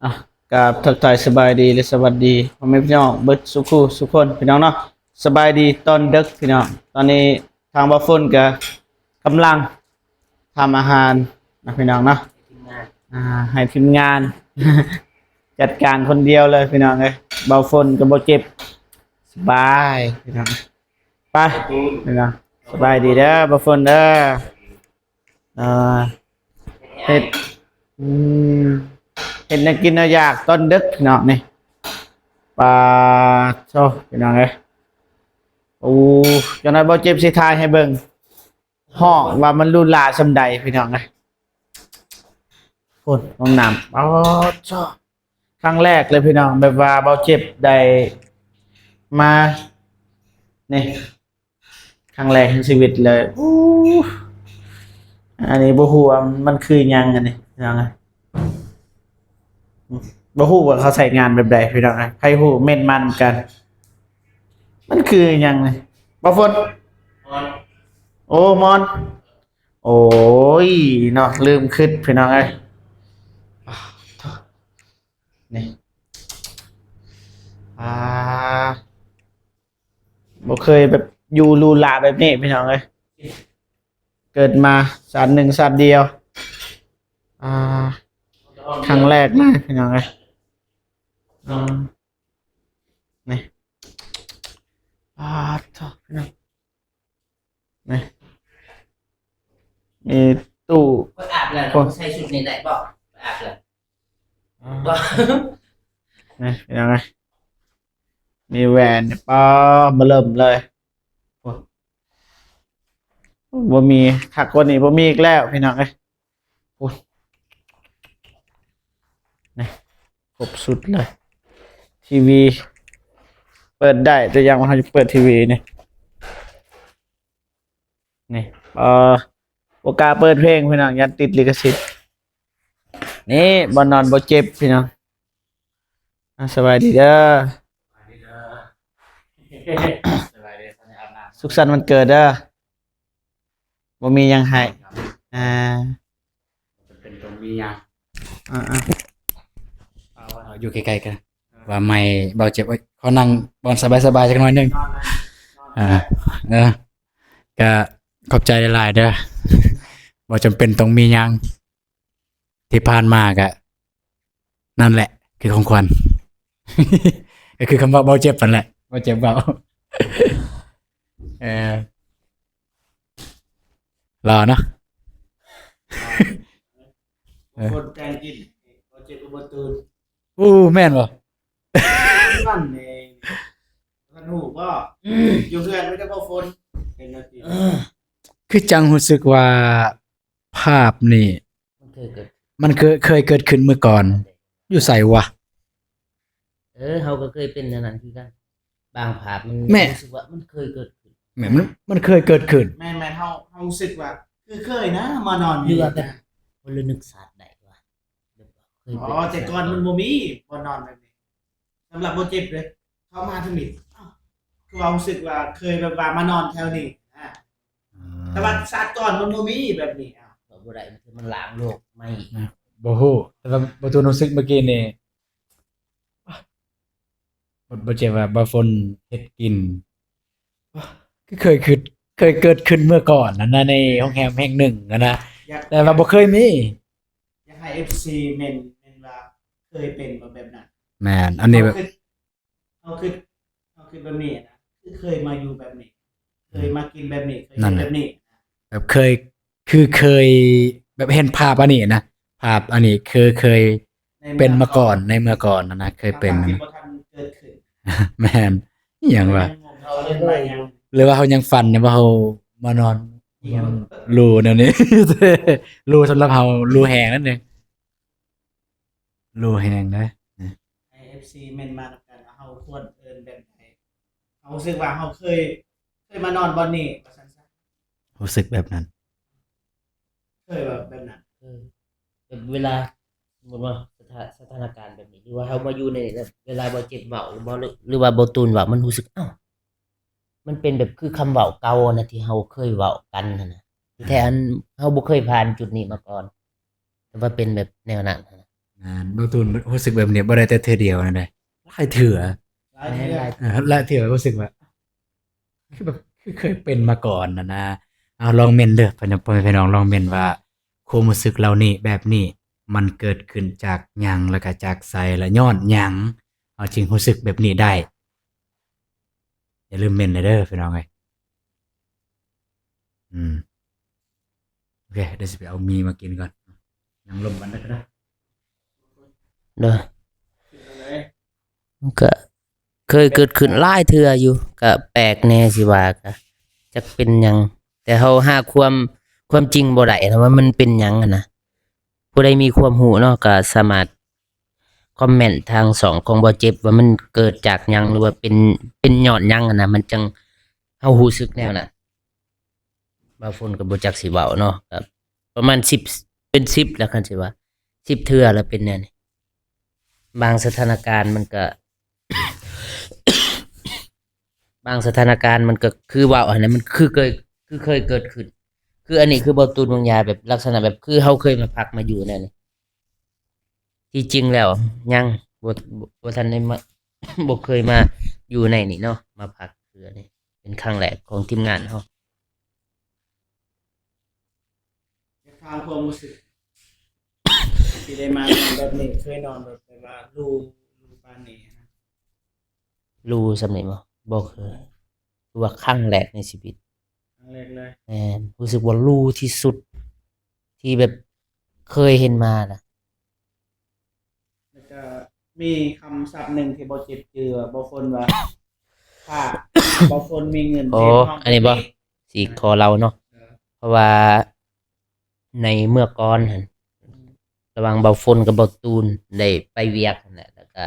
ອ່ະ ກາບທັກທາຍສະບາຍດີ ແລະ ສະຫວັດດີພໍ່ແມ່ພີ່ນ້ອງເບິດສູ່ຄູ່ສູ່ຄົນພີ່ນ້ອງເນາະ. ສະບາຍດີຕອນດຶກພີ່ນ້ອງ. ຕອນນີ້ທາງບ່າວຝົນກະກຳລັງທຳອາຫານນະພີ່ນ້ອງເນາະ. ອ່າ ໃຫ້ທີມງານຈັດການຄົນດຽວເລີຍພີ່ນ້ອງເອີຍ. ບ່າວຝົນກັບບ່າວເຈັບ ສະບາຍພີ່ນ້ອງ. ໄປພີ່ນ້ອງ ສະບາຍດີເດີບ່າວຝົນເດີ. ອ່າ ເຮັດ ອືມ ເຮັດແນວກິນແນວຢາກຕອນດຶກພີ່ນ້ອງນີ້. ປາໂທ້ພີ່ນ້ອງເອີຍ. ໂອ້ ຈັກໜ້ອຍບ່າວເຈັບຊິຖ່າຍໃຫ້ເບິ່ງ ຫ້ອງວ່າມັນຫຼູຫຼາສ່ຳໃດພີ່ນ້ອງເອີຍ. ໂອ້ຍ ຫ້ອງນ້ຳ ປາໂທ້ ຄັ້ງແລກເລີຍພີ່ນ້ອງ ແບບວ່າບ່າວເຈັບໄດ້ມາ ນີ້ ຄັ້ງແລກໃນຊີວິດເລີຍ. ອູ້ ອັນນີ້ບໍ່ຮູ້ວ່າມັນຄືຫຍັງ ອັນນີ້ພີ່ນ້ອງເອີຍ. ບໍ່ຮູ້ວ່າເຂົາໃຊ້ງານແບບໃດພີ່ນ້ອງເອີຍ. ໃຜຮູ້ເມັ້ນມານຳກັນ. ມັນຄືຫຍັງນີ້ ບ່າວຝົນ? ໂອ້ ມອນ. ໂອ້ຍເນາະ ລືມຄິດພີ່ນ້ອງເອີຍ. ນີ້ ອ່າ ບໍ່ເຄີຍແບບຢູ່ຫຼູຫຼາແບບນີ້ພີ່ນ້ອງເອີຍ. ເກີດມາຊາດໜຶ່ງຊາດດຽວ ອ່າ ຄັ້ງແລກເລີຍພີ່ນ້ອງເອີຍ. ອ່າ ນີ້ ປາໂທ້ພີ່ນ້ອງ ນີ້ ມີຕູ້ ຂ້ອຍອາບແລ້ວ ໂອ້ ໃສ່ຊຸດນີ້ໄດ້ບໍ່? ຂ້ອຍອາບແລ້ວ ອືມ ບໍ່ ນີ້ພີ່ນ້ອງເອີຍ ມີແວ່ນ ປາ ເບິ່ມເລີຍ. ໂອ້ ບໍ່ມີຄັກກວ່ານີ້ ບໍ່ມີອີກແລ້ວພີ່ນ້ອງເອີຍ. ໂອ້ ນີ້ ຄົບຊຸດເລີຍ ທີວີເປີດໄດ້ ແຕ່ຢ້ານວ່າເຮົາຈະເປີດທີວີນີ້ ນີ້ ເອີ ບໍ່ກ້າເປີດເພງພີ່ນ້ອງ ຢ້ານຕິດລິຂະສິດ. ນີ້ ບ່ອນນອນບ່າວເຈັບພີ່ນ້ອງ. ອ່າ ສະບາຍດີເດີ ສະບາຍດີ ສຸກສັນວັນເກີດເດີ. ບໍ່ມີຫຍັງໃຫ້ ອ່າ ຈຳເປັນຕ້ອງມີຫຍັງ ອ່າໆ ເອົາ ເອົາຢູ່ໃກ້ໆກັນ ວ່າໄມ້ບ່າວເຈັບ. ໂອ້ຍ ຂໍນັ່ງບ່ອນສະບາຍໆຈັກໜ້ອຍໜຶ່ງ ອ່າ ເອີ ກະຂອບໃຈຫຼາຍໆເດີ ບໍ່ຈຳເປັນຕ້ອງມີຫຍັງ. ທີ່ຜ່ານມາກະນັ້ນແຫຼະ ຄືຂອງຂວັນ ກໍຄືຄຳເວົ້າບ່າວເຈັບນັ້ນແຫຼະ ບ່າວເຈັບເວົ້າ ເອີ ລໍເນາະ ເອີ ຄົນແຕ່ງກິນ ບ່າວເຈັບກໍບໍ່ຕື່ນ. ໂອ້ ແມ່ນບໍ່? ມັນເອງ ທ່ານຮູ້ບໍ່? ຢູ່ເຮືອນມີແຕ່ບ່າວຝົນ ເປັນແນວນີ້ ຄືຈັ່ງຮູ້ສຶກວ່າພາບນີ້ ມັນເຄີຍເກີດ ມັນເຄີຍ ເຄີຍເກີດຂຶ້ນເມື່ອກ່ອນ ຢູ່ໃສວະ? ເອີ ເຮົາກໍເຄີຍເປັນແນວນັ້ນຄືກັນ ບາງພາບມັນ ແມ່ນ ຮູ້ສຶກວ່າມັນເຄີຍເກີດຂຶ້ນ ແມ່ນ ມັນ ມັນເຄີຍເກີດຂຶ້ນ ແມ່ນໆ ເຮົາ ເຮົາຮູ້ສຶກວ່າຄືເຄີຍນະ ມານອນຢູ່ ຫຼືວ່າແບບ ນະ ຄົນລະນຶກຊາດໄດ້ວ່າ ແບບວ່າເຄີຍເປັນ ອໍ ແຕ່ກ່ອນມັນບໍ່ມີບ່ອນນອນແບບນີ້ ສຳລັບບໍ່ເຈັບເດ້ ເຂົ້າມາທຳອິດ ເອົ້າ ຄືວ່າຮູ້ສຶກວ່າເຄີຍແບບວ່າມານອນແຖວນີ້ນະ ອືມ ແຕ່ວ່າຊາດກ່ອນມັນບໍ່ມີແບບນີ້ ເອົ້າ ເວົ້າບໍ່ໄດ້ ມັນຄືມັນລ້າງໂລກໃໝ່ ນະ ບໍ່ຮູ້ ແຕ່ວ່າບໍ່ຕູນຮູ້ສຶກເມື່ອກີ້ນີ້ ບໍ່ ບໍ່ເຈັບວ່າບ່າວຝົນເຮັດກິນ ຄືເຄີຍ ຄືເຄີຍເກີດຂຶ້ນເມື່ອກ່ອນຫັ້ນນະ ໃນໂຮງແຮມແຫ່ງໜຶ່ງຫັ້ນນະ ຢາກ ແຕ່ວ່າບໍ່ເຄີຍມີ ຢາກໃຫ້ເອັຟຊີເມັ້ນ ເມັ້ນວ່າເຄີຍເປັນບໍ່ແບບນັ້ນ ແມ່ນ ອັນນີ້ແບບ ເຮົາຄິດ ເຮົາຄິດ ເຮົາຄິດແບບນີ້ນະ ຄືເຄີຍມາຢູ່ແບບນີ້ ເຄີຍມາກິນແບບນີ້ ເຄີຍເຮັດແບບນີ້ ແບບເຄີຍ ຄືເຄີຍແບບເຫັນພາບອັນນີ້ນະ ພາບອັນນີ້ຄືເຄີຍເປັນມາກ່ອນ ໃນເມື່ອກ່ອນຫັ້ນນະ ເຄີຍເປັນ ແມ່ນ ອີ່ຫຍັງວະ ຫຼືວ່າເຮົາຍັງຝັນຢູ່ ວ່າເຮົາມານອນ ຫຼູແນວນີ້ ຫຼູສຳລັບເຮົາ ຫຼູແຮງນັ້ນເດ້ ຫຼູແຮງເດ້ ໃຫ້ເອັຟຊີເມັ້ນມານຳກັນວ່າເຮົາຄວນເອີ້ນແບບໃດ ເຮົາຮູ້ສຶກວ່າເຮົາເຄີຍ ເຄີຍມານອນບ່ອນນີ້ວ່າຊັ້ນຊະ ຮູ້ສຶກແບບນັ້ນ ເຄີຍແບບ ແບບນັ້ນ ເອີ ແບບເວລາ ສົມມຸດວ່າສະຖາ ສະຖານະການແບບນີ້ ຫຼືວ່າເຮົາມາຢູ່ໃນ ແບບເວລາບ່າວເຈັບເວົ້າ ຫຼືບໍ່ ຫຼືວ່າບ່າວຕູນເວົ້າ ມັນຮູ້ສຶກ ເອົ້າ ມັນເປັນແບບຄືຄຳເວົ້າເກົ່ານະ ທີ່ເຮົາເຄີຍເວົ້າກັນຫັ້ນນະ ແຕ່ອັນ ເຮົາບໍ່ເຄີຍຜ່ານຈຸດນີ້ມາກ່ອນ ແຕ່ວ່າເປັນແບບແນວນັ້ນຫັ້ນນະ ແມ່ນ ບໍ່ ເບິ່ງ ເບິ່ງ ຮູ້ສຶກແບບນີ້ບໍ່ໄດ້ແຕ່ເທື່ອດຽວນັ້ນເດ້ ຫຼາຍເທື່ອ ຫຼາຍເທື່ອ ເອີ ຫຼາຍເທື່ອ ຮູ້ສຶກວ່າ ຄືແບບ ຄືເຄີຍເປັນມາກ່ອນຫັ້ນນະ. ເອົາ ລອງເມັ້ນເດີ ພໍ່ແມ່ພີ່ນ້ອງ ລອງເມັ້ນວ່າ ຄວາມຮູ້ສຶກເຫຼົ່ານີ້ ແບບນີ້ ມັນເກີດຂຶ້ນຈາກຫຍັງ ແລ້ວກະຈາກໃສ ແລະ ຍ້ອນຫຍັງເຮົາຈຶ່ງຮູ້ສຶກແບບນີ້ໄດ້? ຢ່າລືມເມັ້ນເດີພີ່ນ້ອງເອີຍ. ອືມ ໂອເຄ ດຽວຊິໄປເອົາໝີ່ມາກິນກ່ອນ ນັ່ງລົມກັນເດີ ເດີ. ມັນກະເຄີຍເກີດຂຶ້ນຫຼາຍເທື່ອຢູ່ ກະແປກແດ່ຊິວ່າ ກະຈັກເປັນຫຍັງ ແຕ່ເຮົາຫາຄວາມ ຄວາມຈິງບໍ່ໄດ້ນະ ວ່າມັນເປັນຫຍັງຫັ້ນນະ. ຜູ້ໃດມີຄວາມຮູ້ເນາະ ກະສາມາດຄອມເມັນທາງຊ່ອງຂອງບໍ່ເຈັບ ວ່າມັນເກີດຈາກຫຍັງ ຫຼືວ່າເປັນ ເປັນຍ້ອນຫຍັງຫັ້ນນະ ມັນຈັ່ງ ເຮົາຮູ້ສຶກແນວນັ້ນ. ບ່າວຝົນກໍບໍ່ຈັກຊິເວົ້າເນາະ ກໍປະມານສິບ ເປັນສິບແລ້ວ ຄັນຊິວ່າສິບເທື່ອແລ້ວເປັນແນວນີ້. ບາງສະຖານະການມັນກໍ ບາງສະຖານະການມັນກໍຄືເວົ້າຫັ້ນແຫຼະ ມັນຄືເຄີຍ ຄືເຄີຍເກີດຂຶ້ນ. ຄືອັນນີ້ ຄືເວົ້າຕູນວາງຢາ ແບບລັກສະນະແບບຄືເຮົາເຄີຍມາພັກມາຢູ່ແນວນີ້. ທີ່ຈິງແລ້ວຍັງບໍ່ ບໍ່ ບໍ່ທັນໄດ້ມາ ບໍ່ເຄີຍມາຢູ່ໃນນີ້ເນາະ ມາພັກເທື່ອນີ້ ເປັນຄັ້ງແລກຂອງທີມງານເຮົາ. ຢາກຖາມຄວາມຮູ້ສຶກທີ່ໄດ້ມານອນແບບນີ້ ເຄີຍນອນແບບ ແບບວ່າຫຼູ ຫຼູປານນີ້ນະ? ຫຼູສ່ຳນີ້ບໍ່? ບໍ່ເຄີຍ. ຄືວ່າຄັ້ງແລກໃນຊີວິດ. ຄັ້ງແລກເລີຍ. ແມ່ນ. ຮູ້ສຶກວ່າຫຼູທີ່ສຸດ ທີ່ແບບເຄີຍເຫັນມານະ. ແລ້ວກໍມີຄຳສັບໜຶ່ງທີ່ບໍ່ເຈັບຈື່ ບໍ່ຄົນວ່າ ຖ້າບໍ່ຄົນມີເງິນ. ອໍ ເຮັດຫ້ອງ ອັນນີ້ບໍ່? ຊິຂໍເລົ່າເນາະ. ເອີ ເພາະວ່າໃນເມື່ອກ່ອນຫັ້ນ ອືມ ລະຫວ່າງເບົາຝົນກັບເບົາຕູນໄດ້ໄປວຽກຫັ້ນແຫຼະ ແລ້ວກະ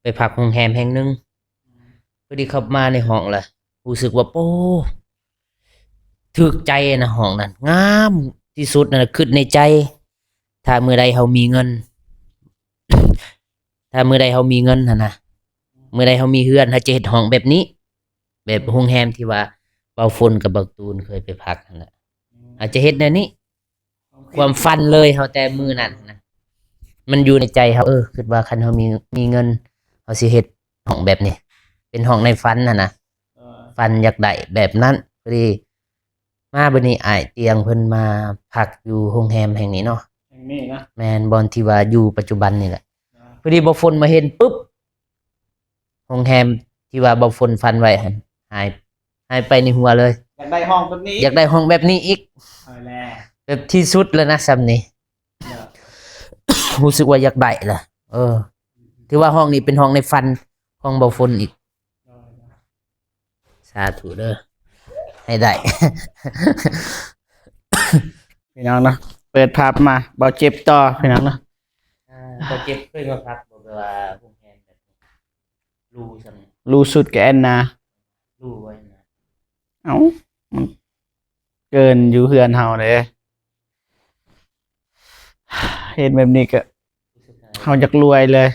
ໄປພັກໂຮງແຮມແຫ່ງໜຶ່ງ. ອືມ ພໍດີເຂົ້າມາໃນຫ້ອງລະ ຮູ້ສຶກວ່າ ໂອ້ ຖືກໃຈນະ ຫ້ອງນັ້ນງາມທີ່ສຸດນະ. ຄິດໃນໃຈ ຖ້າມື້ໃດເຮົາມີເງິນ ຖ້າມື້ໃດເຮົາມີເງິນຫັ້ນນະ ມື້ໃດເຮົາມີເຮືອນ ເຮົາຈະເຮັດຫ້ອງແບບນີ້ ແບບໂຮງແຮມທີ່ວ່າເບົາຝົນກັບເບົາຕູນເຄີຍໄປພັກຫັ້ນນະ. ອືມ ເຮົາຈະເຮັດແນວນີ້ ຄວາມຝັນເລີຍເຮົາແຕ່ມື້ນັ້ນນະ ມັນຢູ່ໃນໃຈເຮົາ. ເອີ ຄິດວ່າຄັນເຮົາມີ ມີເງິນ ເຮົາຊິເຮັດຫ້ອງແບບນີ້ ເປັນຫ້ອງໃນຝັນຫັ້ນນະ. ເອີ ຝັນຢາກໄດ້ແບບນັ້ນ. ພໍດີມາບັດນີ້ ອ້າຍຕຽງເພິ່ນມາພັກຢູ່ໂຮງແຮມແຫ່ງນີ້ເນາະ. ແຫ່ງນີ້ນະ? ແມ່ນ. ບ່ອນທີ່ວ່າຢູ່ປັດຈຸບັນນີ້ແຫຼະ. ເອີ ພໍດີເບົາຝົນມາເຫັນປຶບ ໂຮງແຮມທີ່ວ່າເບົາຝົນຝັນໄວ້ຫັ້ນ ຫາຍ ຫາຍໄປໃນຫົວເລີຍ. ຢາກໄດ້ຫ້ອງແບບນີ້ ຢາກໄດ້ຫ້ອງແບບນີ້ອີກ. ເອົາແລ້ວ ແບບທີ່ສຸດແລ້ວນະ ສ່ຳນີ້. ເອີ ຮູ້ສຶກວ່າຢາກໄດ້ລະ. ເອີ ຖືວ່າຫ້ອງນີ້ເປັນຫ້ອງໃນຝັນຂອງເບົາຝົນອີກ. ເອີ ສາທຸເດີ ໃຫ້ໄດ້. ພີ່ນ້ອງເນາະ ເປີດພາບມາ ເບົາເຈັບຕໍ່ ພີ່ນ້ອງເນາະ. ອ່າ ເບົາເຈັບເຄີຍມາພັກບໍ່ ແບບວ່າໂຮງແຮມແບບນີ້ ຫຼູສ່ຳນີ້? ຫຼູສຸດກໍແອນນາ. ຫຼູບໍ່ແອນນາ? ເອົ້າ ມັນເກີນຢູ່ເຮືອນເຮົາເດ້. ເຫັນແບບນີ້ກໍ ເຮົາຢາກລວຍເລີຍ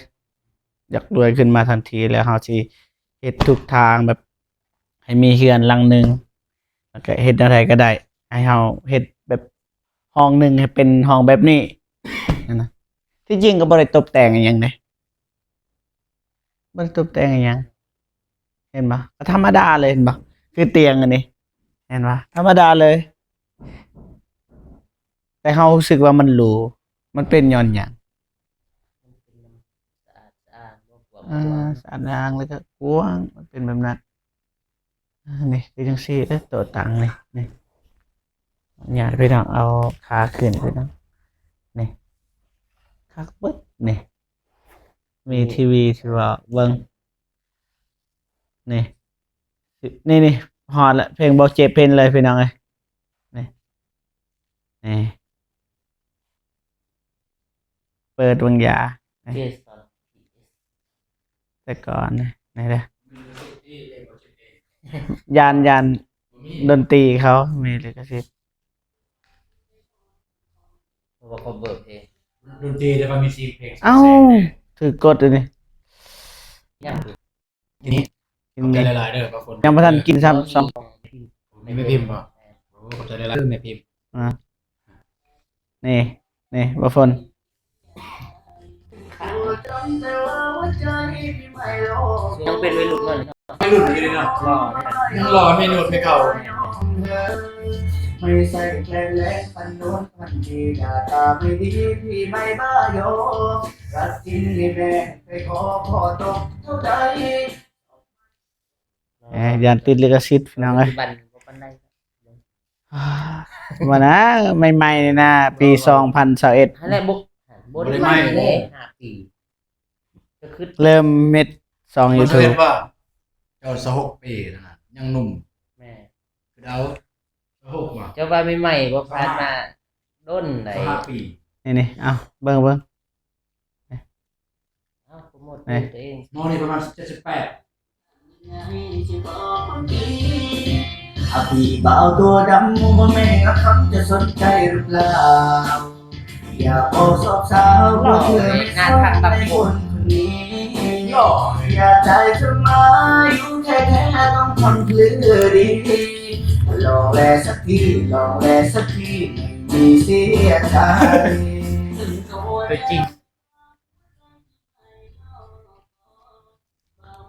ຢາກລວຍຂຶ້ນມາທັນທີ ແລ້ວເຮົາຊິເຮັດທຸກທາງແບບໃຫ້ມີເຮືອນຫຼັງໜຶ່ງ ແລ້ວກໍເຮັດແນວໃດກໍໄດ້ ໃຫ້ເຮົາເຮັດແບບຫ້ອງໜຶ່ງໃຫ້ເປັນຫ້ອງແບບນີ້ຫັ້ນນະ. ທີ່ຈິງກໍບໍ່ໄດ້ຕົບແຕ່ງອີ່ຫຍັງເດ້. ບໍ່ໄດ້ຕົບແຕ່ງອີ່ຫຍັງ ເຫັນບໍ່? ກໍທຳມະດາເລີຍ ເຫັນບໍ່? ຄືຕຽງອັນນີ້ ເຫັນບໍ່? ທຳມະດາເລີຍ ແຕ່ເຮົາຮູ້ສຶກວ່າມັນຫຼູ ມັນເປັນຍ້ອນຫຍັງ? ສະອາດສະອ້ານບໍ່? ກວ້າງ ອ່າ ຂວາງ ສະອາດສະອ້ານ ແລ້ວກໍກວ້າງ ມັນເປັນແບບນັ້ນ. ອ່າ ນີ້ຄືຈັ່ງຊີ້ເດ້ ໂຕະຕັ່ງນີ້ ນີ້ ຍາດພີ່ນ້ອງເອົາຂາຂຶ້ນພີ່ນ້ອງ ນີ້ ຄັກເບິດນີ້. ມີທີວີທີ່ວ່າເບິ່ງ ນີ້ ນີ້ ນີ້ ຮອດລະ ເພງບໍ່ເຈັບເພງເລີຍພີ່ນ້ອງເອີຍ ນີ້ ນີ້ ເປີດເບິ່ງຢາ ນີ້ ແຕ່ກ່ອນນີ້ ນີ້ເດ້ ຢ້ານ ຢ້ານດົນຕີເຂົາມີລິຂະສິດ. ເພາະວ່າ cover ເພງ ດົນຕີ ແຕ່ວ່າມີສີ່ເພງ. ເອົ້າ ຖືກກົດອັນນີ້ ຍັງ ທີນີ້ ຂອບໃຈຫຼາຍໆເດີ ບ່າວຝົນ ຍັງບໍ່ທັນກິນຊ້ຳ ສອງ ແມ່ພິມບໍ່? ໂອ້ ຂອບໃຈຫຼາຍໆເດີ ແມ່ພິມ. ອ່າ ນີ້ ນີ້ ບ່າວຝົນ ຍັງເປັນໄວລຸ້ນເນາະ ໄວລຸ້ນຢູ່ເດເນາະ ຫຼໍ່ເດ້ ຍັງຫຼໍ່ ເມນູດເມເກົ່າ ເອີ ຢ້ານຕິດລິຂະສິດ ພີ່ນ້ອງເອີຍ ປັດຈຸບັນບໍ່ປານໃດ ອ່າ ວ່ານະ ໃໝ່ໆ ນີ້ນະ ປີສອງພັນຊາວເອັດ ຫັ້ນແຫຼະ ບໍ່ ບໍ່ໄດ້ໃໝ່ເດ້ ຫ້າປີ ກໍຄືເລີ່ມເຮັດຊ່ອງຢູທູບ ເຈົ້າຊາວຫົກປີນະ ຍັງໜຸ່ມ ແມ່ນ ຄືເດົາ ຊາວຫົກຫວາ ເຈົ້າວ່າໃໝ່ໆ ບໍ່ຜ່ານມາດົນໃດ ຊາວຫ້າປີ ນີ້ໆ ເອົາ ເບິ່ງ ເບິ່ງ ເອົາ ໂປຣໂມດ ນີ້ ໂປຣໂມດຕົວເອງ ນ້ອງນີ້ປະມານສິບເຈັດ ສິບແປດ ອະ ພີ່ບ່າວຕົວດຳ ບໍ່ແມ່ນອະຄຳ ຈະສົນໃຈຫຼືເປົ່າ? ຢາກບອກສອບສາວ ບໍ່ເຊື່ອແມ່ນສ່ວນໃນຄົນຄົນນີ້ ຢ່າໃຈສະມາຍຢູ່ແທ້ໆ ຕ້ອງຄົນຄືດີ ລອງແລສັກທີ ລອງແລສັກທີ ມີເສຍໃຈ ຕົວຈິງ.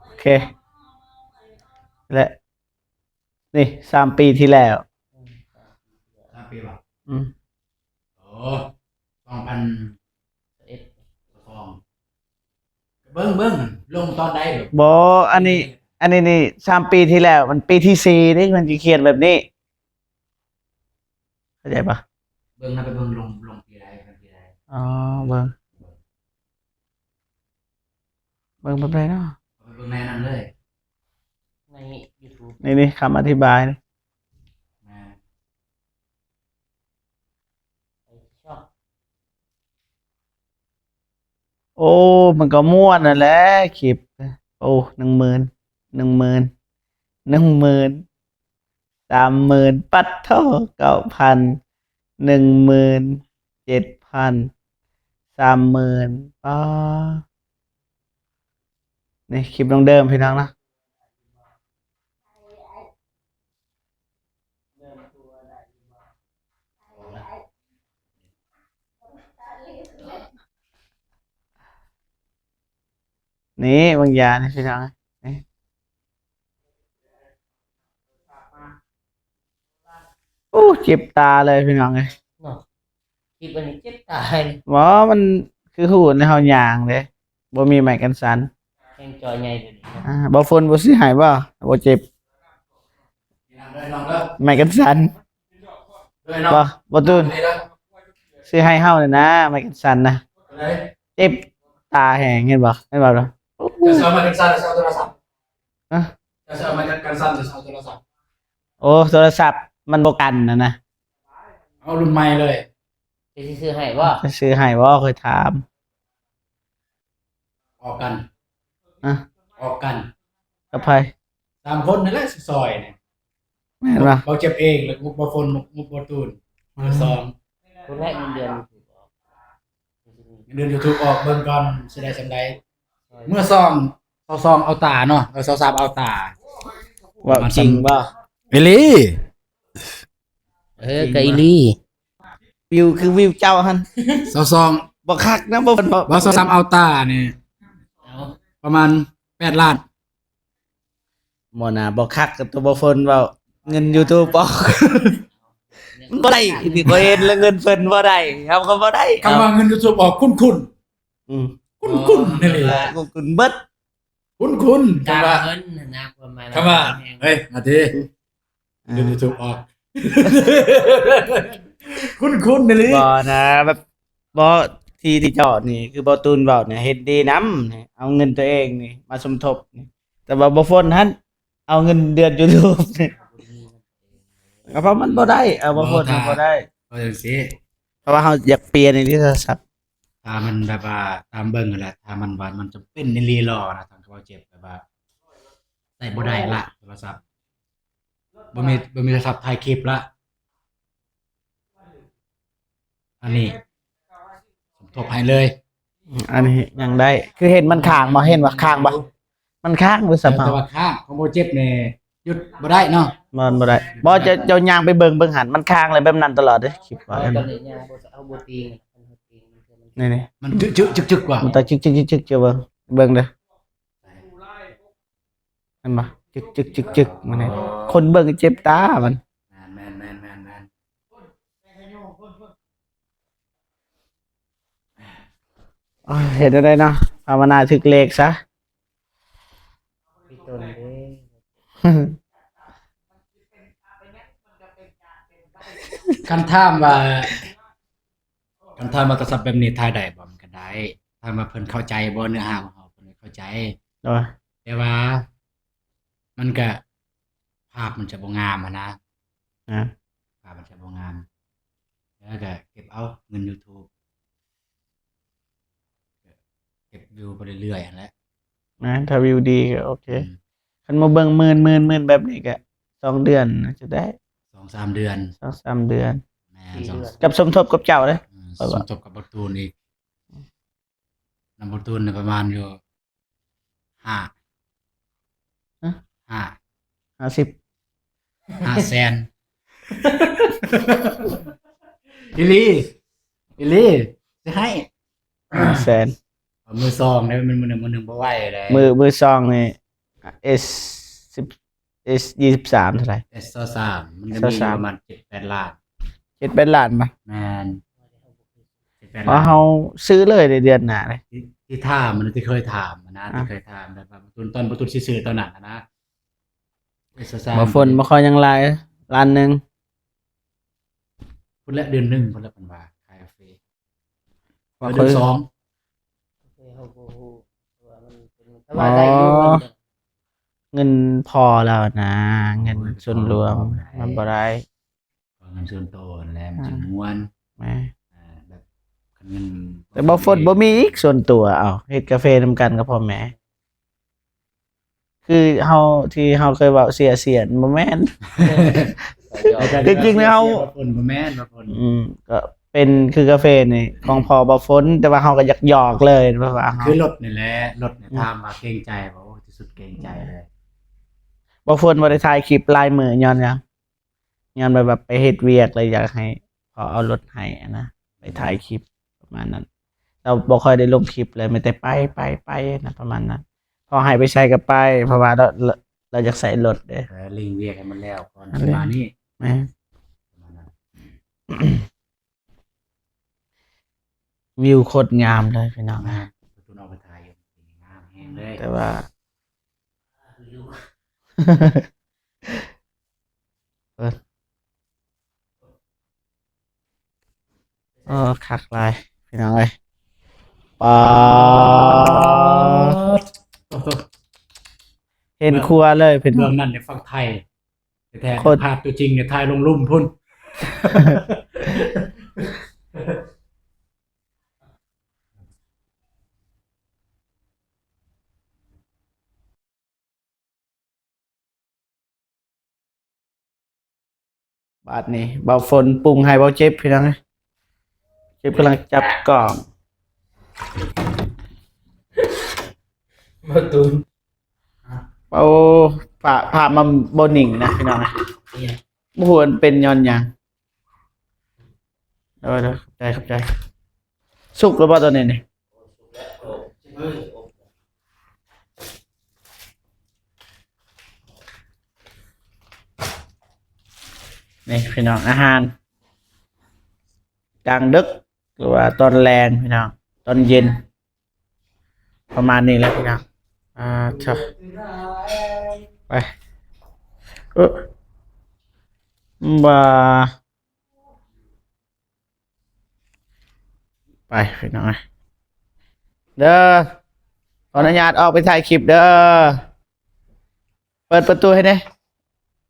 ໂອເຄ ແລະ ນີ້ສາມປີທີ່ແລ້ວ ສາມປີບໍ່? ອືມ ໂອ້ ສອງພັນຊາວເອັດ ສອງ ເບິ່ງ ເບິ່ງ ລົງຕອນໃດ? ບໍ່ ອັນນີ້ ອັນນີ້ນີ້ສາມປີທີ່ແລ້ວ ມັນປີທີສີ່ນີ້ ມັນຊິຂຽນແບບນີ້ ເຂົ້າໃຈປະ? ເບິ່ງນະ ໄປເບິ່ງລົງ ລົງປີໃດ ເປັນປີໃດ ອໍ ເບິ່ງ ເບິ່ງແບບໃດເນາະ? ເອົາໄປເບິ່ງໃນນັ້ນເລີຍ ໃນຢູທູບ ນີ້ໆ ຄຳອະທິບາຍນີ້ ແມ່ນ ໄປຊ່ອງ ໂອ້ ມັນກໍມ່ວນຫັ້ນແຫຼະ ຄລິບ ໂອ້ ໜຶ່ງໝື່ນ ໜຶ່ງໝື່ນ ໜຶ່ງໝື່ນ ສາມໝື່ນ ປັດໂທ້ ເກົ້າພັນ ໜຶ່ງໝື່ນ ເຈັດພັນ ສາມໝື່ນ ປາ ນີ້ຄລິບດັ່ງເດີມ ພີ່ນ້ອງເນາະ ນີ້ເບິ່ງຢານີ້ ພີ່ນ້ອງເອີຍ ນີ້ ໂອ້ ເຈັບຕາເລີຍ ພີ່ນ້ອງເອີຍ ເນາະ ຄລິບອັນນີ້ເຈັບຕາ ບໍ່ ມັນຄືຫູນເຮົາຍ່າງເດ້ ບໍ່ມີໄມ້ກັນສັ່ນ ແຮງຈໍໃຫຍ່ເດນີ້ ອ່າ ບໍ່ຝົນບໍ່ຊື້ໃຫ້ບໍ່? ບໍ່ເຈັບ ໄມ້ກັນສັ່ນ ບໍ່ ບໍ່ຕູນ ຊື້ໃຫ້ເຮົານີ້ນະ ໄມ້ກັນສັ່ນນະ ເຈັບຕາແຮງ ເຫັນບໍ່? ເຫັນບໍ່? ເຈົ້າຊິເອົາໄມ້ກັນສັ່ນ ຫຼືຊິເອົາໂທລະສັບ? ຮະ? ເຈົ້າຊິເອົາໄມ້ກັນສັ່ນ ຫຼືຊິເອົາໂທລະສັບ? ໂອ້ ໂທລະສັບມັນບໍ່ກັນຫັ້ນນະ ເອົາລຸ້ນໃໝ່ເລີຍ ເຈົ້າຊິຊື້ໃຫ້ບໍ່? ຈະຊື້ໃຫ້ບໍ່? ຂ້ອຍຖາມ ອອກກັນ ຮະ? ອອກກັນ ກັບໃຜ? ສາມຄົນນີ້ແຫຼະຊິຊ່ອຍນີ້ ແມ່ນບໍ່? ເບົາເຈັບເອງ ແລ້ວງົບບໍ່ຝົນ ງົບບໍ່ຕູນ ມື້ສອງ ຄົນແລກເງິນເດືອນຢູທູບອອກ ເງິນເດືອນຢູທູບອອກ ເບິ່ງກ່ອນຊິໄດ້ສ່ຳໃດ ມື້ສອງ ຊາວສອງເອົາຕາເນາະ ເອີ ຊາວສາມເອົາຕາ ເວົ້າຈິງບໍ່? ອີ່ຫຼີ ເອີ ກໍອີ່ຫຼີ ວິວຄືວິວເຈົ້າຫັ້ນ ຊາວສອງ ບໍ່ຄັກນະ ບໍ່ ບໍ່ ຊາວສາມເອົາຕານີ້ ເອົາ ປະມານແປດລ້ານ ບໍ່ນະ ບໍ່ຄັກກັບຕົວບໍ່ຝົນເວົ້າ ເງິນຢູທູບອອກ ມັນບໍ່ໄດ້ ທີ່ຂ້ອຍເຫັນແລ້ວເງິນເພິ່ນບໍ່ໄດ້ ເຮົາກໍບໍ່ໄດ້ ຄຳວ່າເງິນຢູທູບອອກຄຸ້ນໆ ອືມ ຄຸ້ນໆ ນີ້ແຫຼະ ຄຸ້ນໆເບິດ ຄຸ້ນໆ ຄຳວ່າ ເງິນຫັ້ນນະ ຄວາມໝາຍ ຄຳວ່າ ເຮີ້ຍ ມາທີ ອ່າ ເງິນຢູທູບອອກ ຄຸ້ນໆ ນີ້ຫຼີ ບໍ່ນະ ແບບ ບໍ່ ທີ່ ທີ່ເຈາະນີ້ ຄືບໍ່ຕູນເວົ້ານີ້ ເຫັນດີນຳ ເອົາເງິນຕົວເອງນີ້ມາສົມທົບນີ້ ແຕ່ວ່າບໍ່ຝົນຫັ້ນ ເອົາເງິນເດືອນຢູທູບນີ້ ກໍເພາະມັນບໍ່ໄດ້ ເອົາບໍ່ຝົນ ບໍ່ ມັນບໍ່ໄດ້ ເພາະຈັ່ງຊີ້ ເພາະວ່າເຮົາຢາກປ່ຽນໃນໂທລະສັບ ຖ້າມັນແບບວ່າຕາມເບິ່ງຫັ້ນແຫຼະ ຖ້າມັນວ່າມັນຈຳເປັນອີ່ຫຼີຫຼໍນະ ທາງເຂົາເຈົ້າເຈັບແບບວ່າໃຊ້ບໍ່ໄດ້ລະໂທລະສັບ ບໍ່ມີ ບໍ່ມີໂທລະສັບຖ່າຍຄລິບລະ ອັນນີ້ສົມທົບໃຫ້ເລີຍ ອັນນີ້ຍັງໄດ້ ຄືເຫັນມັນຄ້າງບໍ່ ເຫັນວ່າຄ້າງບໍ່ ມັນຄ້າງຫຼືສະເພາະ ແຕ່ວ່າຄ້າງຂອງບໍ່ເຈັບນີ້ຢຸດບໍ່ໄດ້ເນາະ ມັນບໍ່ໄດ້ ບໍ່ ເຈົ້າ ເຈົ້າຍ່າງໄປເບິ່ງ ເບິ່ງຫັ້ນ ມັນຄ້າງເລີຍແບບນັ້ນຕະຫຼອດເດ້ ຄລິບວ່າ ເອົາ ຕອນນີ້ຍ່າງບໍ່ ເອົາບໍ່ຕີງ ຄັນເຮົາຕີງມັນຄືມັນ ນີ້ໆ ມັນຈຶກໆໆໆວ່າ ມັນຕາຈຶກໆໆໆ ເຈົ້າເບິ່ງ ເບິ່ງເດີ ເຫັນບໍ່? ຈຶກໆໆໆ ມັນນີ້ ຄົນເບິ່ງເຈັບຕາມັນ. ແມ່ນໆໆໆໆ ໂອ້ຍ ເຮັດແນວໃດເນາະ ພາວະນາຖືກເລກຊະ ພີ່ຕົນເດ້. ຄັນຖາມວ່າ ຄັນຖາມວ່າໂທລະສັບແບບນີ້ຖ່າຍໄດ້ບໍ່? ມັນກໍໄດ້. ຖາມວ່າເພິ່ນເຂົ້າໃຈບໍ່ເນື້ອຫາຂອງເຮົາ? ເພິ່ນກໍເຂົ້າໃຈ ໂດຍ ແຕ່ວ່າມັນກະ ພາບມັນຈະບໍ່ງາມຫັ້ນນະ ອາ ພາບມັນຈະບໍ່ງາມ ແລ້ວກະເກັບເອົາເງິນຢູທູບ ເກັບວິວໄປເລື້ອຍໆຫັ້ນແຫຼະ ແມ່ນ ຖ້າວິວດີກໍໂອເຄ ອືມ ຄັນມາເບິ່ງໝື່ນໆໆ ແບບນີ້ກະສອງເດືອນໜ້າຈະໄດ້ ສອງສາມເດືອນ ສອງສາມເດືອນ ແມ່ນ ສອງ ກັບສົມທົບກັບເຈົ້າເດ້ ເອີ ສົມທົບກັບບັກຕູນອີກ ນຳບັກຕູນປະມານຢູ່ ຫ້າ ຮະ ຫ້າ ຫ້າສິບ ຫ້າແສນ ອີ່ຫຼີ ອີ່ຫຼີ ຊິໃຫ້ ຫ້າແສນ ເອົາມືສອງເດ້ ແມ່ນມືໜຶ່ງ ມືໜຶ່ງບໍ່ໄຫວເດ້ ມື ມືສອງນີ້ ເອສສິບ ເອສຊາວສາມເທົ່າໃດ? ເອສຊາວສາມ ມັນກໍມີຢູ່ປະມານເຈັດແປດລ້ານ ເຈັດແປດລ້ານບໍ່? ແມ່ນ ເຈັດແປດລ້ານ ເພາະເຮົາຊື້ເລີຍໃນເດືອນໜ້າເດ້ ທີ່ ທີ່ຖາມ ທີ່ເຄີຍຖາມນະ ທີ່ເຄີຍຖາມແບບວ່າ ຕອນ ຕອນບໍ່ຕຸນຊິຊື້ຕອນນັ້ນນະ ເອສຊາວສາມ ບໍ່ຝົນບໍ່ຄ່ອຍຫຍັງຫຼາຍ ລ້ານໜຶ່ງ ພຸ້ນແຫຼະ ເດືອນໜຶ່ງພຸ້ນແຫຼະ ເພິ່ນວ່າຂາຍກາເຟ ວ່າເດືອນສອງ ເຮົາບໍ່ຮູ້ວ່າມັນເປັນ ແຕ່ວ່າໄດ້ຢູ່ ອໍ ເງິນພໍແລ້ວນະ ເງິນສ່ວນລວມມັນບໍ່ໄດ້ ເງິນສ່ວນໂຕຫັ້ນແຫຼະ ມັນຊິມ່ວນ ແມ່ນ ແບບຄັນເງິນ ແຕ່ບໍ່ຝົນບໍ່ມີອີກສ່ວນຕົວ ເອົ້າ ເຮັດກາເຟນຳກັນກັບພໍ່ແມ່ ຄືເຮົາ ທີ່ເຮົາເຄີຍເວົ້າເສຍສຽນ ບໍ່ແມ່ນ ແຕ່ຈິງໆແລ້ວເຮົາ ບໍ່ແມ່ນ ບໍ່ແມ່ນ ອືມ ກໍເປັນຄືກາເຟນີ້ ຂອງພໍ່ບໍ່ຝົນ ແຕ່ວ່າເຮົາກໍຢາກຢອກເລີຍ ແບບວ່າເຮົາ ຄືລົດນີ້ແຫຼະ ລົດນີ້ ອືມ ຖາມວ່າເກງໃຈບໍ່? ໂອ້ ທີ່ສຸດເກງໃຈເລີຍ ບໍ່ຝົນບໍ່ໄດ້ຖ່າຍຄລິບຫຼາຍມື້ຍ້ອນຫຍັງ? ຍ້ອນແບບວ່າໄປເຮັດວຽກ ແລ້ວຢາກໃຫ້ພໍ່ເອົາລົດໃຫ້ຫັ້ນນະ ໄປຖ່າຍຄລິບປະມານນັ້ນ ລາວບໍ່ຄ່ອຍໄດ້ລົງຄລິບເລີຍ ມີແຕ່ໄປ ໄປ ໄປນະ ປະມານນັ້ນ ພໍ່ໃຫ້ໄປໃສກໍໄປ ເພາະວ່າລາວ ລາວ ລາວຢາກໃຊ້ລົດເດ້ ເອີ ເລັ່ງວຽກໃຫ້ມັນແລ້ວກ່ອນ ອັນນີ້ ຊິມານີ້ ແມ່ນ ປະມານນັ້ນ ວິວໂຄດງາມເລີຍພີ່ນ້ອງ ງາມ ປະຕູນອອກໄປຖ່າຍຢູ່ ງາມແຮງເລີຍ ແຕ່ວ່າ ເອີ ເອີ ຄັກຫຼາຍພີ່ນ້ອງເອີຍ ປາດ ເຫັນຄົວເລີຍພີ່ນ້ອງ ເບື້ອງນັ້ນເປັນຝັ່ງໄທແທ້ໆ ໂຄດ ພາບຕົວຈິງນີ້ຖ່າຍລົງລຸ່ມພຸ້ນ. ບາດນີ້ເບົາຝົນປຸງໃຫ້ເບົາເຈັບພີ່ນ້ອງເອີຍ ເຈັບກຳລັງຈັບກ້ອງ ເບົາຕູນ ໂອ້ ພາບ ພາບມັນບໍ່ນິ່ງນະພີ່ນ້ອງເອີຍ ບໍ່ຮູ້ມັນເປັນຍ້ອນຫຍັງ. ໂດຍ ໂດຍ ຂອບໃຈ ຂອບໃຈ. ສຸກແລ້ວບໍ່ຕອນນີ້ນີ້? ນີ້ພີ່ນ້ອງ ອາຫານກາງດຶກ ຫຼືວ່າຕອນແລງພີ່ນ້ອງ ຕອນເຢັນ ປະມານນີ້ແຫຼະພີ່ນ້ອງ. ອ່າ ເຖາະ ໄປ ເອີ ບໍ່ ໄປພີ່ນ້ອງເອີຍ ເດີ ຂໍອະນຸຍາດອອກໄປຖ່າຍຄລິບເດີ. ເປີດປະຕູໃຫ້ແດ່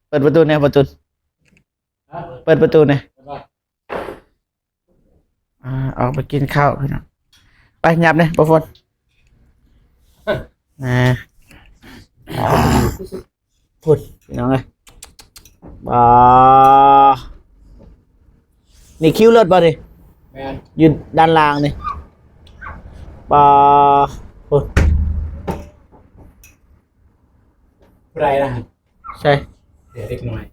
ເປີດປະຕູແດ່ ປະຕູ ເປີດປະຕູແດ່. ອ່າ ອອກໄປກິນເຂົ້າພີ່ນ້ອງ ໄປຫຍັບແດ່ ບໍ່ຝົນ ອ່າ ພຸ້ນພີ່ນ້ອງເອີຍ ອ່າ ນີ້ຄິວລົດບໍ່ນີ້? ແມ່ນ ຢູ່ດ້ານລ່າງນີ້ ອ່າ ພຸ້ນ ຜູ້ໃດນະ? ໃສ? ເດັກນ້ອຍ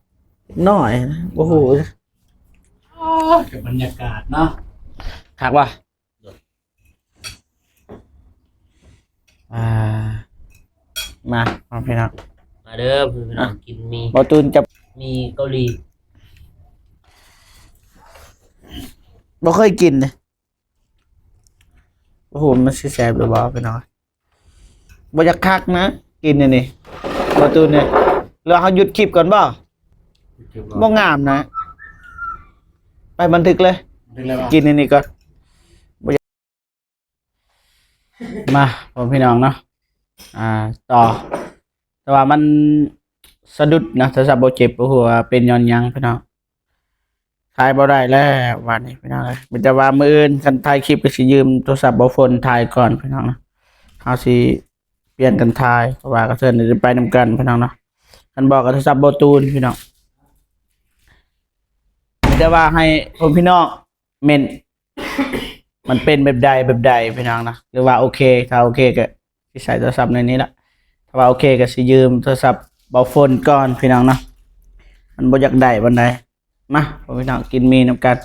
ເດັກນ້ອຍ ບໍ່ຮູ້ ອ່າ ກັບບັນຍາກາດເນາະ ຄັກບໍ່? ມາ ມາພີ່ນ້ອງ ມາເດີພີ່ນ້ອງ ກິນໝີ່ ບໍ່ຕູນຈະ ໝີ່ເກົາຫຼີ ບໍ່ເຄີຍກິນເດ້ ບໍ່ຮູ້ມັນຊິແຊບຫຼືບໍ່ພີ່ນ້ອງ. ບໍ່ຢາກຄັກນະ ກິນອັນນີ້ ບໍ່ຕູນນີ້ ຫຼືເຮົາຢຸດຄລິບກ່ອນບໍ່? ບໍ່ງາມນະ ໄປບັນທຶກເລີຍ ບັນທຶກເລີຍ ກິນອັນນີ້ກ່ອນ ບໍ່ຢາກ ມາ ພໍ່ພີ່ນ້ອງເນາະ ອ່າ ຕໍ່ ແຕ່ວ່າມັນສະດຸດນະ ໂທລະສັບບໍ່ເຈັບ ບໍ່ຮູ້ວ່າເປັນຍ້ອນຫຍັງພີ່ນ້ອງ. ຖ່າຍບໍ່ໄດ້ແລ້ວບາດນີ້ພີ່ນ້ອງເອີຍ ມີແຕ່ວ່າມື້ອື່ນຄັນຖ່າຍຄລິບກໍຊິຢືມໂທລະສັບບ່າວຝົນຖ່າຍກ່ອນພີ່ນ້ອງເນາະ ເຮົາຊິປ່ຽນກັນຖ່າຍ ເພາະວ່າກະເທີນໄດ້ໄປນຳກັນພີ່ນ້ອງເນາະ ຄັນບໍ່ກໍໂທລະສັບບ່າວຕູນພີ່ນ້ອງ ມີແຕ່ວ່າໃຫ້ພໍ່ພີ່ນ້ອງເມັ້ນ ມັນເປັນແບບໃດແບບໃດພີ່ນ້ອງເນາະ ຫຼືວ່າໂອເຄ ຖ້າໂອເຄກໍຊິໃຊ້ໂທລະສັບໃນນີ້ລະ ຖ້າວ່າໂອເຄກໍຊິຢືມໂທລະສັບບ່າວຝົນກ່ອນພີ່ນ້ອງເນາະ ມັນບໍ່ຢາກໄດ້ປານໃດ. ມາ ພໍ່ພີ່ນ້ອງ ກິນໝີ່ນຳກັນ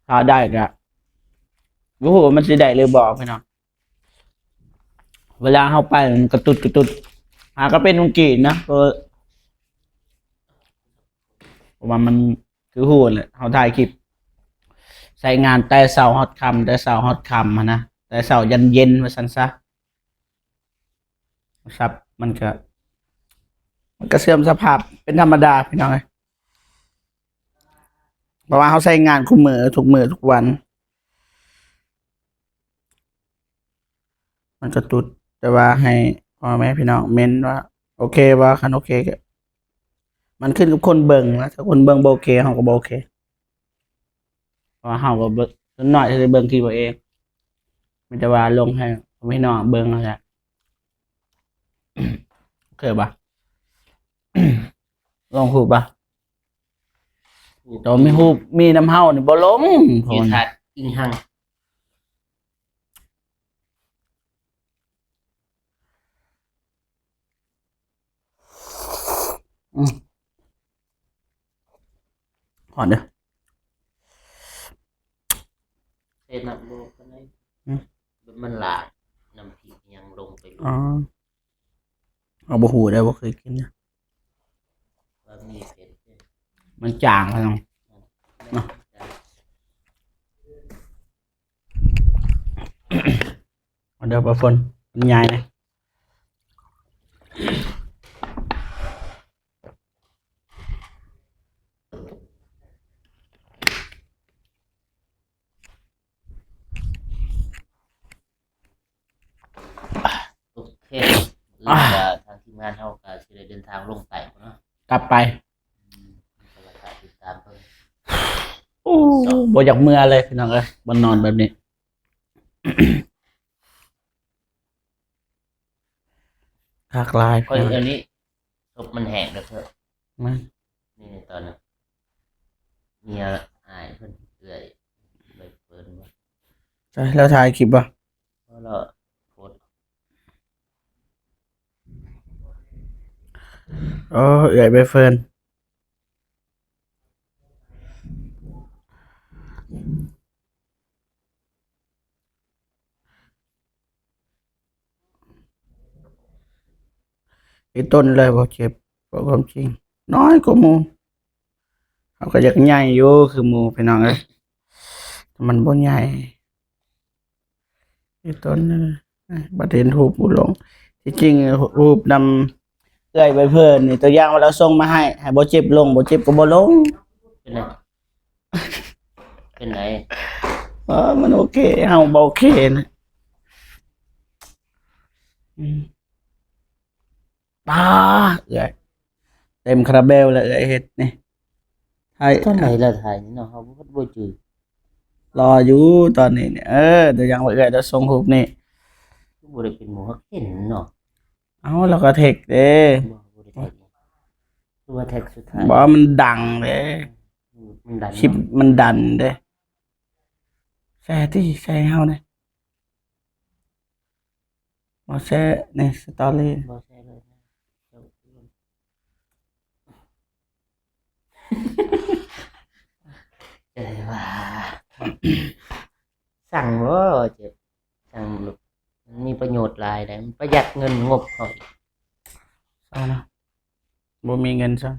ຖ້າໄດ້ກະ ບໍ່ຮູ້ວ່າມັນຊິໄດ້ຫຼືບໍ່ພີ່ນ້ອງ ເວລາເຮົາໄປມັນກະຕຸດກະຕຸດ ຫາກະເປັນຄົນຈີນນະ ເພາະ ເພາະວ່າມັນ ຄືຮູ້ແຫຼະ ເຮົາຖ່າຍຄລິບໃຊ້ງານແຕ່ເຊົ້າຮອດຄ່ຳ ແຕ່ເຊົ້າຮອດຄ່ຳຫັ້ນນະ ແຕ່ເຊົ້າຢັນເຢັນວ່າຊັ້ນຊະ ສັບມັນກະ ມັນກະເສື່ອມສະພາບເປັນທຳມະດາພີ່ນ້ອງເອີຍ ເພາະວ່າເຮົາໃຊ້ງານຄູ່ມື້ ທຸກມື້ທຸກວັນ ມັນກະຕຸດ ແຕ່ວ່າໃຫ້ພໍ່ແມ່ພີ່ນ້ອງເມັ້ນວ່າໂອເຄບໍ່ ຄັນໂອເຄກໍ ມັນຂຶ້ນກັບຄົນເບິ່ງນະ ຖ້າຄົນເບິ່ງບໍ່ໂອເຄ ເຮົາກໍບໍ່ໂອເຄ ເພາະວ່າເຮົາກໍເບິ່ງ ສ່ວນໜ້ອຍຊິເບິ່ງຄລິບເຮົາເອງ ມີແຕ່ວ່າລົງໃຫ້ພີ່ນ້ອງເບິ່ງຫັ້ນແຫຼະ ໂອເຄບໍ່? ລົງຮູບບໍ່? ໂຕມີຮູບ ມີນຳເຮົານີ້ບໍ່ລົງ ຢູ່ທາດອີ່ຫຍັງ ອືມ ຮ້ອນເດີ ເຮັດນ້ຳບໍ່ປານໃດ ອືມ ມັນຫຼາຍ ນ້ຳພລິກຫຍັງລົງໄປ ອໍ ເຮົາບໍ່ຮູ້ເດ້ ບໍ່ເຄີຍກິນເດ້ ວ່າມີເຜັດເດ້ ມັນຈາງເນາະ ເນາະ ເອົາເດີ ປາຝົນ ມັນໃຫຍ່ເດ້ ໂອເຄ ແລ້ວກະທາງທີມງານເຮົາກະຊິໄດ້ເດີນທາງລົງໄປພຸ້ນເນາະ ກັບໄປ ອືມ ກໍລະຕິດຕາມເບິ່ງ ໂອ້ ບໍ່ຢາກເມືອເລີຍພີ່ນ້ອງເອີຍ ບ່ອນນອນແບບນີ້ ຄັກຫຼາຍ ຂ້ອຍອັນນີ້ ສົບມັນແຫ້ງແລ້ວເທີ ມາ ນີ້ຕອນນັ້ນ ເມຍອ້າຍເພິ່ນ ເອື້ອຍໃບເຟີນ ໃສ ລາວຖ່າຍຄລິບບໍ່? ບໍ່ ລາວໂພສ ໂອ້ ເອື້ອຍໃບເຟີນ ອີ່ຕົນເລີຍບໍ່ເຈັບ ເວົ້າຄວາມຈິງ ນ້ອຍກວ່າໝູ່ ເຮົາກໍຢາກໃຫຍ່ຢູ່ຄືໝູ່ພີ່ນ້ອງເອີຍ ແຕ່ມັນບໍ່ໃຫຍ່ ອີ່ຕົນ ບັດເຫັນຮູບບໍ່ລົງ ທີ່ຈິງຮູບນຳເອື້ອຍໃບເຟີນນີ້ ຕົວຢ່າງວ່າລາວສົ່ງມາໃຫ້ ໃຫ້ບໍ່ເຈັບລົງ ບໍ່ເຈັບກໍບໍ່ລົງ ເປັນຫຍັງ? ເປັນໃດ? ເອີ ມັນໂອເຄ ເຮົາບໍ່ໂອເຄນະ ອືມ ປາ ເອື້ອຍ ເຕັມຄາຣາເບວແລ້ວ ເອື້ອຍເຮັດນີ້ ຖ່າຍ ຕອນໃດລະຖ່າຍນີ້ເນາະ ເຮົາບໍ່ ບໍ່ຈື່ ລໍຢູ່ຕອນນີ້ນີ້ ເອີ ຕົວຢ່າງວ່າເອື້ອຍລະສົ່ງຮູບນີ້ ຄືບໍ່ໄດ້ເປັນໝູ່ຮັກເຫັນເນາະ ເອົ້າ ລາວກໍແທັກເດ້ ບໍ່ ບໍ່ໄດ້ແທັກ ຄືວ່າແທັກສຸດທ້າຍ ບໍ່ ມັນດັງເດ້ ມັນດັງ ຄລິບ ເນາະ ມັນດັນເດ້ ແຊຕິ ແຊໃຫ້ເຮົາແດ່ ບໍ່ແຊໃນສະຕໍຣີ ບໍ່ແຊເລີຍ ເອີ ວ່າ ສັ່ງບໍ່ເຈັບ ສັ່ງ ມັນມີປະໂຫຍດຫຼາຍເດ້ ມັນປະຢັດເງິນງົບເຮົາອີກ. ເອົາເນາະ ບໍ່ມີເງິນຊ້ຳ.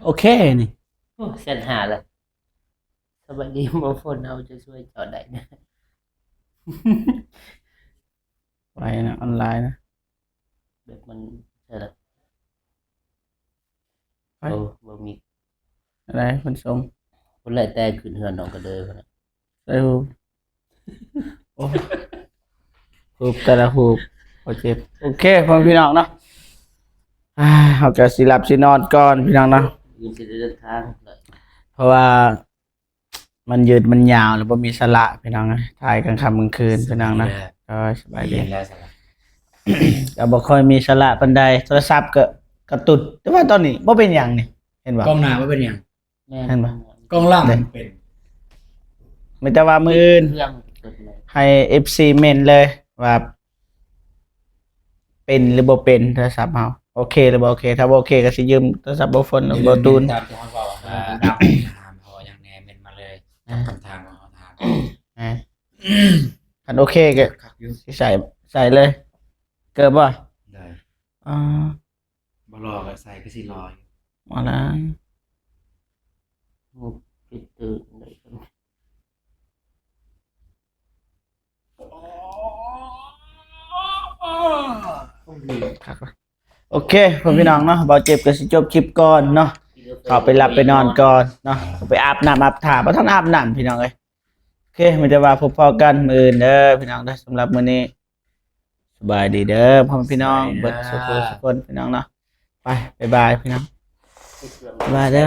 ໂອເຄນີ້ ໂອ້ ແສນຫ້າລະ. ສະບາຍດີ ບໍ່ຝົນ ເຮົາຈະຊ່ວຍເຈົ້າໄດ້ນະ. ໄວນະ ອອນລາຍນະ ແບບມັນ ໃຊ່ລະ ໄປ ໂອ້ ບໍ່ມີ ອັນໃດເພິ່ນສົ່ງ ພຸ້ນແຫຼະ ແຕ່ຂຶ້ນເຮືອນນ້ອງກະເດີພຸ້ນນະ ໃສ່ຮູບ ໂອ້ ຮູບແຕ່ລະຮູບ ບໍ່ເຈັບ. ໂອເຄ ພໍ່ແມ່ພີ່ນ້ອງເນາະ ອ່າ ເຮົາກະຊິຫຼັບຊິນອນກ່ອນພີ່ນ້ອງເນາະ ອື່ນຊິໄດ້ເດີນທາງ ເພາະວ່າ ມັນຍືດມັນຍາວ ແລ້ວບໍ່ມີສາລະພີ່ນ້ອງເອີຍ ຖ່າຍກາງຄ່ຳກາງຄືນພີ່ນ້ອງນະ. ໂດຍ ສະບາຍດີ ແລ້ວສາລະ ກໍບໍ່ຄ່ອຍມີສາລະປານໃດ ໂທລະສັບກໍກະຕຸດ ແຕ່ວ່າຕອນນີ້ບໍ່ເປັນຫຍັງນີ້ ເຫັນບໍ່? ກ້ອງໜ້າບໍ່ເປັນຫຍັງ ແມ່ນ ເຫັນບໍ່? ກ້ອງຫຼັງເປັນ ມີແຕ່ວ່າມື້ອື່ນ ເຄື່ອງເປີດເລີຍ ໃຫ້ເອັຟຊີເມັ້ນເລີຍວ່າ ເປັນຫຼືບໍ່ເປັນໂທລະສັບເຮົາ ໂອເຄຫຼືບໍ່ໂອເຄ. ຖ້າບໍ່ໂອເຄກໍຊິຢືມໂທລະສັບບໍ່ຝົນ ບໍ່ຕູນ ຕາມທີ່ເຮົາເວົ້າ ວ່າ ເຮົາຢາກແນະນຳ ເຮົາຢາກແນະ ເມັ້ນມາເລີຍ ກັບຄຳຖາມຂອງເຮົາຖາມ. ແມ່ນ ຄັນໂອເຄກໍ ຄັກຢູ່ ຊິໃສ່ ໃສ່ເລີຍ ເກີບບໍ່? ໄດ້ ອໍ ບໍ່ຫຼໍ່ກໍໃສ່ ຄືຊິຫຼໍ່ຢູ່ ບໍ່ລະ ງົບປິດຕື່ນໄດ້. ໂອເຄ ພໍ່ແມ່ພີ່ນ້ອງເນາະ ບ່າວເຈັບກໍຊິຈົບຄລິບກ່ອນເນາະ ເຂົ້າໄປຫຼັບໄປນອນກ່ອນເນາະ ໄປອາບນ້ຳອາບທ່າ ບໍ່ທັນອາບນ້ຳພີ່ນ້ອງເອີຍ. ໂອເຄ ມີແຕ່ວ່າພົບພໍ້ກັນມື້ອື່ນເດີພີ່ນ້ອງເດີ ສຳລັບມື້ນີ້ ສະບາຍດີເດີພໍ່ແມ່ພີ່ນ້ອງ ສະບາຍດີເດີ ເບິດສູ່ຜູ້ສູ່ຄົນພີ່ນ້ອງເນາະ ໄປ ບາຍບາຍພີ່ນ້ອງ ບາຍບາຍເດີ.